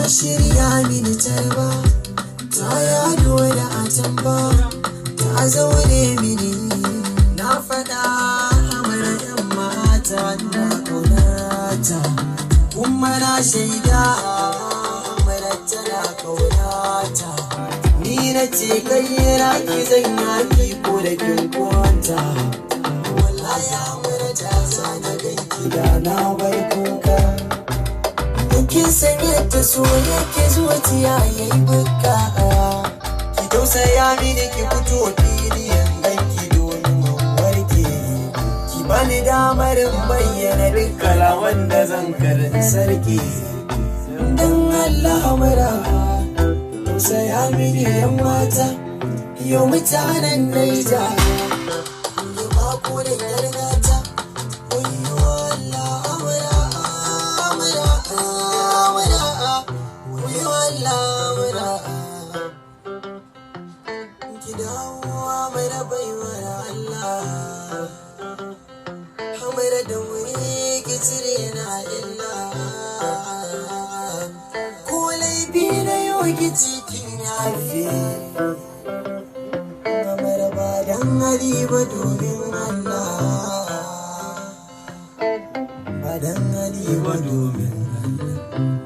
Shirya mini tarba, ta yado da atamba, ta zaune mini. Na faɗa amara yan mata na ƙaunata, kuma na shaida amara tana ƙaunata. Ni na ce kai na ki zan yaki ko da kin kwanta. Wallahi amara ta zana ganki da na bar kuka. Kin san yadda so yake zuciya yayi buka. Ki tausaya mini, ki fito fili in ganki domin warke. Ki bani damar in bayyana duk kalaman da zan karin sarki. Dan Allah mara tausaya mini, yan mata, yau mutanen Naija. Ki ba ku da gargata. Wayyo Allah, amara, amara, amara. Wayyo Allah, amara. Ki dawo amara, baiwar Allah. Amara, da wuri ki cire na illa. Ko laifi na yau ki cikin yafe. Amara, ba dan hali ba, domin Allah. Ba dan hali ba, domin Allah.